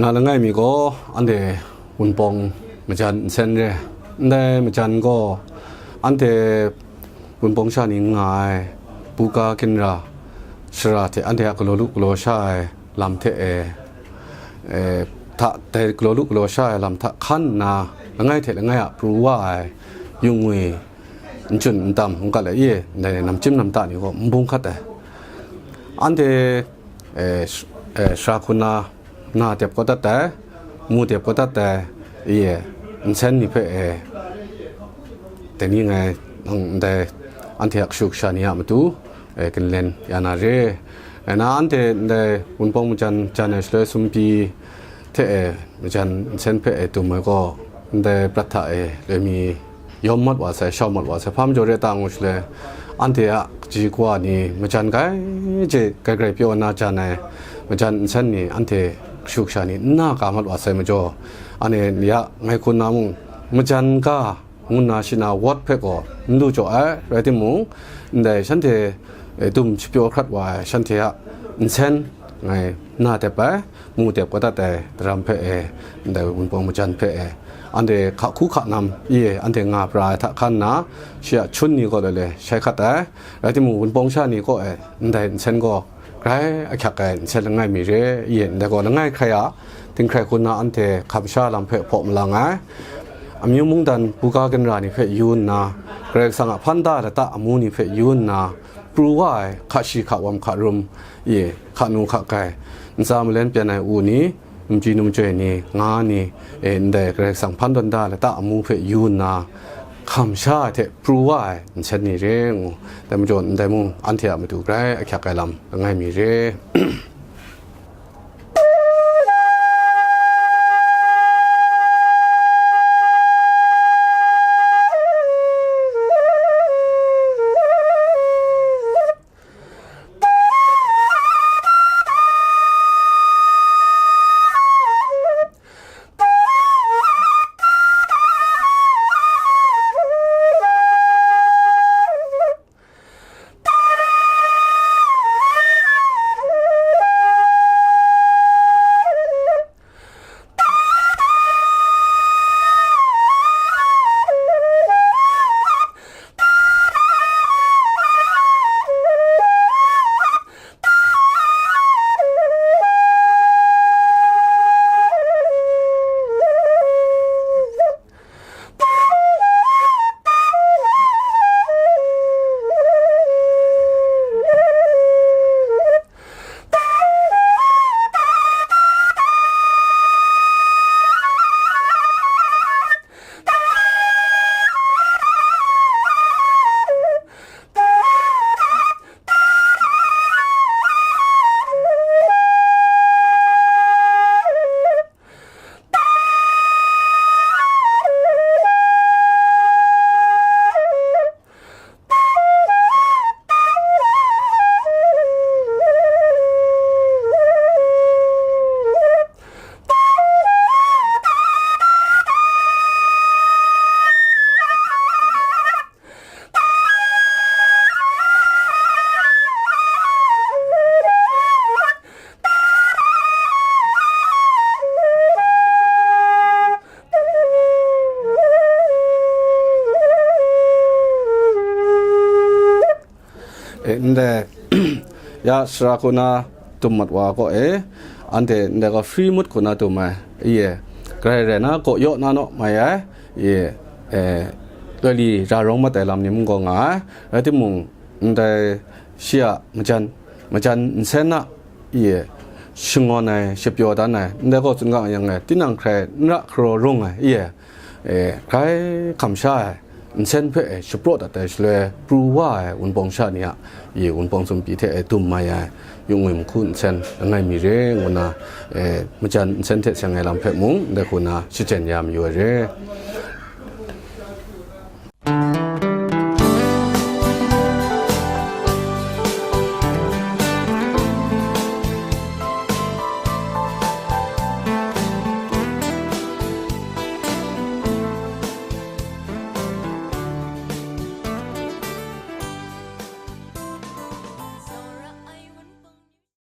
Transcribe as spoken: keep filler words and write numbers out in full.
Na langai mi gaw anhte Wunpawng majan nsen re. Ndai majan gaw anhte Wunpawng sha ni n nga ai, buga ginra shara hte anhte a galaw lu galaw sha ai lam hte e, e, hta, dai galaw lu galaw sha ai lam hta hkan nna, langai hte langai a pru wa ai, yu ngwi, n chun n tam, n gat ai, i e, ndai namchyim namda ni gaw n bung hkat ai. Anhte, e, sh-, e, sara hku na, na dep kau dat ai, mu dep kau dat ai, i e, nsen ni hpe, e, dai ni ngai, nang ndai anhte a kashu kasha ni a matu, e, ginlen ya na re. E, na anhte ndai Wunpawng majan jan ai shaloi sumpi hte e, majan nsen hpe e dum ai gaw, ndai prat hta e loi mi yawm mat wa sai, shau mat wa sai, hpa majaw re ta ngu shaloi, anhte a kaji kawa ni majan grai je grai grai pyaw na jan ai majan nsen ni anhte kashu kasha ni n na ka mat wa sai majaw, anhte ya ngai hku na mung, majan ga ngu nna shi na wawt hpe gaw n lu jaw ai, rai timung, ndai shanhte, e, dum shapyaw hkrat wa ai shanhte a nsen ngai na dep ai, mu dep kau dat ai daram hpe e, ndai Wunpawng majan hpe e, anhte hka hku hka nam, i e, anhte nga pra ai hta hkan nna, shi a chun ni kaw loi loi shai hkat ai. Rai timung, Wunpawng sha ni kaw e ndai nsen gaw grai ahkyak ai nsen langai mi re, i e, ndai gaw langai hkrai a dinghkrai hku na anhte hkam sha lam hpe hpaw malang ai. Amyu mungdan buga ginra ni hpe yu nna, Karai Kasang a hpan da lata amu ni hpe yu nna, pru wa ai hka shi hka wam hka rum, i e, hka nu hka kai, ntsa malen pyan ai u ni, numji numjoi ni, nga ni, e, ndai Karai Kasang hpan dawn da lata amu hpe yu nna, hkam sha ai hte pru wa ai nsen ni re ngu, dai majaw ndai mung anhte a matu grai ahkyak ai lam langai mi re. E, ndai, ya sara hku na tum mat wa kaw e, anhte ndai gaw free mut hku na tum ai, i e, grai rai na, gaw yaw na naw mai ai, i e, e, loi li ra rawng mat ai lam ni mung gaw nga ai, rai timung, ndai shi a majan, majan nsen a, i e, shangawn ai, shapyaw dan ai, ndai gaw tsun ga yang e, tinang hkrai n ra hkaraw rung ai, i e, e, grai hkam sha ai, nsen hpe e shapraw dat ai shaloi, pru wa ai Wunpawng sha ni a, i Wunpawng sumpi hte e dum mai ai, yu ngwi mahku nsen langai mi re, ngu nna, e, majan nsen hte seng ai lam hpe mung, ndai hku na shachyen ya mayu ai re.